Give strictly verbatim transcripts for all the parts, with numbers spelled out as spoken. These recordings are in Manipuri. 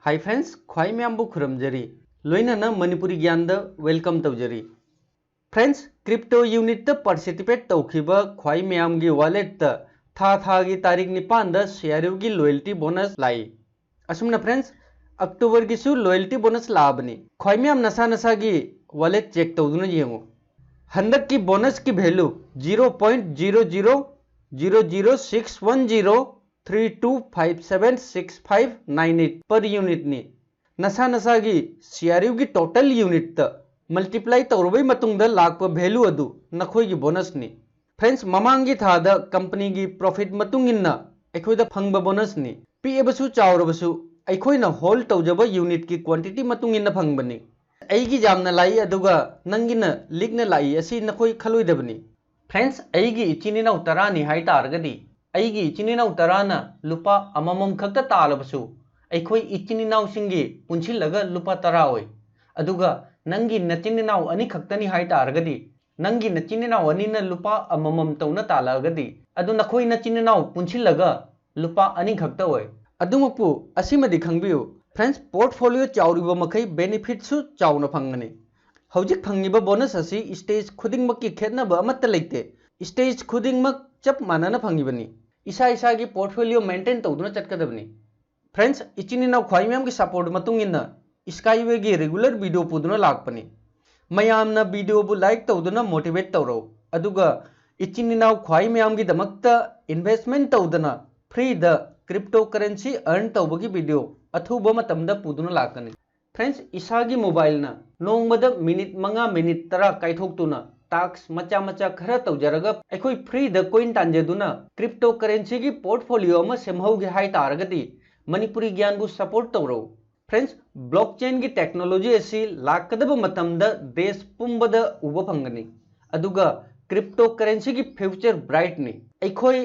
Hi friends, ꯈ꯭ꯋꯥꯏ ꯃꯌꯥꯝꯕꯨ ꯈꯨꯔꯨꯝꯖꯔꯤ꯫ ꯂꯣꯏꯅꯅ ꯃꯅꯤꯄꯨꯔꯤ ꯒ꯭ꯌꯥꯟꯗ welcome ꯇꯧꯖꯔꯤ꯫ Friends, crypto unitꯇ participate ꯇꯧꯈꯤꯕ ꯈ꯭ꯋꯥꯏ ꯃꯌꯥꯝꯒꯤ walletꯇ ꯊꯥ ꯊꯥꯒꯤ ꯇꯥꯔꯤꯛ ꯅꯤꯄꯥꯟꯗ CRUꯒꯤ loyalty bonus ꯂꯥꯛꯏ꯫ ꯑꯁꯨꯝꯅ friends, Octoberꯒꯤꯁꯨ loyalty bonus ꯂꯥꯛꯑꯕꯅꯤ꯫ ꯈ꯭ꯋꯥꯏ ꯃꯌꯥꯝ ꯅꯁꯥ ꯅꯁꯥꯒꯤ wallet check ꯇꯧꯗꯨꯅ ꯌꯦꯡꯉꯨ꯫ ꯍꯟꯗꯛꯀꯤ bonusꯀꯤ value zero point zero zero zero zero six one zero three two five seven six five nine eight per unitꯅꯤ꯫ ꯅꯁꯥ ꯅꯁꯥꯒꯤ CRUꯒꯤ total unitꯇ multiply ꯇꯧꯔꯕꯩ ꯃꯇꯨꯡꯗ ꯂꯥꯛꯄ value ꯑꯗꯨ ꯅꯈꯣꯏꯒꯤ bonusꯅꯤ꯫ Friends, ꯃꯃꯥꯡꯒꯤ ꯊꯥꯗ companyꯒꯤ profit ꯃꯇꯨꯡ ꯏꯟꯅ ꯑꯩꯈꯣꯏꯗ ꯐꯪꯕ bonusꯅꯤ꯫ ꯄꯤꯛꯑꯕꯁꯨ ꯆꯥꯎꯔꯕꯁꯨ ꯑꯩꯈꯣꯏꯅ hold ꯇꯧꯖꯕ unitꯀꯤ quantity ꯃꯇꯨꯡ ꯏꯟꯅ ꯐꯪꯕꯅꯤ꯫ ꯑꯩꯒꯤ ꯌꯥꯝꯅ ꯂꯥꯛꯏ, ꯑꯗꯨꯒ ꯅꯪꯒꯤꯅ ꯂꯤꯛꯅ ꯂꯥꯛꯏ ꯑꯁꯤ ꯅꯈꯣꯏ ꯈꯜꯂꯣꯏꯗꯕꯅꯤ꯫ Friends, ꯑꯩꯒꯤ ꯏꯆꯤꯟ ꯏꯅꯥꯎ ꯇꯔꯥꯅꯤ ꯍꯥꯏ ꯇꯥꯔꯒꯗꯤ, ꯑꯩꯒꯤ ꯏꯆꯤꯟ ꯏꯅꯥꯎ ꯇꯔꯥꯅ ꯂꯨꯄꯥ ꯑꯃꯃꯝ ꯈꯛꯇ ꯇꯥꯜꯂꯕꯁꯨ, ꯑꯩꯈꯣꯏ ꯏꯆꯤꯟ ꯏꯅꯥꯎꯁꯤꯡꯒꯤ ꯄꯨꯟꯁꯤꯜꯂꯒ ꯂꯨꯄꯥ ꯇꯔꯥ ꯑꯣꯏ꯫ ꯑꯗꯨꯒ ꯅꯪꯒꯤ ꯅꯆꯤꯟ ꯏꯅꯥꯎ ꯑꯅꯤ ꯈꯛꯇꯅꯤ ꯍꯥꯏ ꯇꯥꯔꯒꯗꯤ, ꯅꯪꯒꯤ ꯅꯆꯤꯟ ꯏꯅꯥꯎ ꯑꯅꯤꯅ ꯂꯨꯄꯥ ꯑꯃꯃꯝ ꯇꯧꯅ ꯇꯥꯜꯂꯛꯑꯒꯗꯤ, ꯑꯗꯨ ꯅꯈꯣꯏ ꯅꯆꯤꯟ ꯏꯅꯥꯎ ꯄꯨꯟꯁꯤꯜꯂꯒ ꯂꯨꯄꯥ ꯑꯅꯤ ꯈꯛꯇ ꯑꯣꯏ꯫ ꯑꯗꯨꯃꯛꯄꯨ ꯑꯁꯤꯃꯗꯤ ꯈꯪꯕꯤꯌꯨ, Friends, portfolio ꯆꯥꯎꯔꯤꯕ ꯃꯈꯩ benefitꯁꯨ ꯆꯥꯎꯅ ꯐꯪꯒꯅꯤ꯫ ꯍꯧꯖꯤꯛ ꯐꯪꯉꯤꯕ bonus ꯑꯁꯤ stage ꯈꯨꯗꯤꯡꯃꯛꯀꯤ ꯈꯦꯠꯅꯕ ꯑꯃꯠꯇ ꯂꯩꯇꯦ꯫ Stage ꯈꯨꯗꯤꯡꯃꯛ ꯆꯞ ꯃꯥꯟꯅꯅ ꯐꯪꯉꯤꯕꯅꯤ꯫ ꯏꯁꯥ ꯏꯁꯥꯒꯤ portfolio maintain ꯇꯧꯗꯨꯅ ꯆꯠꯀꯗꯕꯅꯤ꯫ Friends, ꯏꯆꯤꯟ ꯏꯅꯥꯎ ꯈ꯭ꯋꯥꯏ ꯃꯌꯥꯝꯒꯤ support ꯃꯇꯨꯡ ꯏꯟꯅ Skywayꯒꯤ regular video ꯄꯨꯗꯨꯅ ꯂꯥꯛꯄꯅꯤ꯫ ꯃꯌꯥꯝꯅ videoꯕꯨ like ꯇꯧꯗꯨꯅ motivate ꯇꯧꯔꯧ꯫ ꯑꯗꯨꯒ ꯏꯆꯤꯟ ꯏꯅꯥꯎ ꯈ꯭ꯋꯥꯏ ꯃꯌꯥꯝꯒꯤꯗꯃꯛꯇ investment ꯇꯧꯗꯅ freeꯗ cryptocurrency earn ꯇꯧꯕꯒꯤ video ꯑꯊꯨꯕ ꯃꯇꯝꯗ ꯄꯨꯗꯨꯅ ꯂꯥꯛꯀꯅꯤ꯫ Friends, ꯏꯁꯥꯒꯤ mobileꯅ ꯅꯣꯡꯃꯗ minute ꯃꯉꯥ, minute ꯇꯔꯥ ꯀꯥꯏꯊꯣꯛꯇꯨꯅ task ꯃꯆꯥ ꯃꯆꯥ ꯈꯔ ꯇꯧꯖꯔꯒ ꯑꯩꯈꯣꯏ freeꯗ coin ꯇꯥꯟꯖꯗꯨꯅ cryptocurrencyꯒꯤ portfolio ꯑꯃ ꯁꯦꯝꯍꯧꯒꯦ ꯍꯥꯏ ꯇꯥꯔꯒꯗꯤ ꯃꯅꯤꯄꯨꯔꯤ ꯒ꯭ꯌꯥꯟꯕꯨ support ꯇꯧꯔꯧ꯫ Friends, blockchainꯒꯤ technology ꯑꯁꯤ ꯂꯥꯛꯀꯗꯕ ꯃꯇꯝꯗ ꯗꯦꯁ ꯄꯨꯝꯕꯗ ꯎꯕ ꯐꯪꯒꯅꯤ꯫ ꯑꯗꯨꯒ cryptocurrencyꯒꯤ future brightꯅꯤ꯫ ꯑꯩꯈꯣꯏ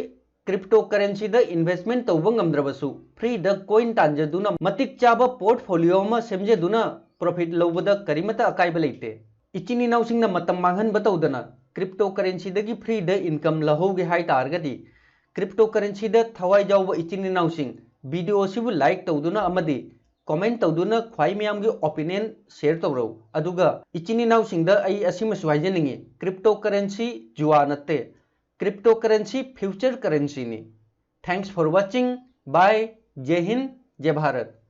cryptocurrencyꯗ investment ꯇꯧꯕ ꯉꯝꯗ꯭ꯔꯕꯁꯨ freeꯗ coin ꯇꯥꯟꯖꯗꯨꯅ ꯃꯇꯤꯛ ꯆꯥꯕ portfolio ꯑꯃ ꯁꯦꯝꯖꯗꯨꯅ profit ꯂꯧꯕꯗ ꯀꯔꯤꯃꯠꯇ ꯑꯀꯥꯏꯕ ꯂꯩꯇꯦ꯫ ꯏꯆꯤꯟ ꯏꯅꯥꯎꯁꯤꯡꯅ ꯃꯇꯝ ꯃꯥꯡꯍꯟꯕ ꯇꯧꯗꯅ cryptocurrencyꯗꯒꯤ freeꯗ income ꯂꯧꯍꯧꯒꯦ ꯍꯥꯏ ꯇꯥꯔꯒꯗꯤ, cryptocurrencyꯗ ꯊꯋꯥꯏ ꯌꯥꯎꯕ ꯏꯆꯤꯟ ꯏꯅꯥꯎꯁꯤꯡ video ꯑꯁꯤꯕꯨ like ꯇꯧꯗꯨꯅ ꯑꯃꯗꯤ Comment ꯇꯧꯗꯨꯅ ꯈ꯭ꯋꯥꯏ ꯃꯌꯥꯝꯒꯤ opinion share ꯇꯧꯔꯛꯎ꯫ ꯑꯗꯨꯒ ꯏꯆꯤꯟ ꯏꯅꯥꯎꯁꯤꯡꯗ ꯑꯩ ꯑꯁꯤꯃꯁꯨ ꯍꯥꯏꯖꯅꯤꯡꯉꯤ, cryptocurrency ꯖꯨꯋꯥ ꯅꯠꯇꯦ, cryptocurrency future currencyꯅꯤ꯫ Thanks for watching. Bye. ꯖꯦ ꯍꯤꯟ, ꯖꯦ ꯚꯥꯔꯠ꯫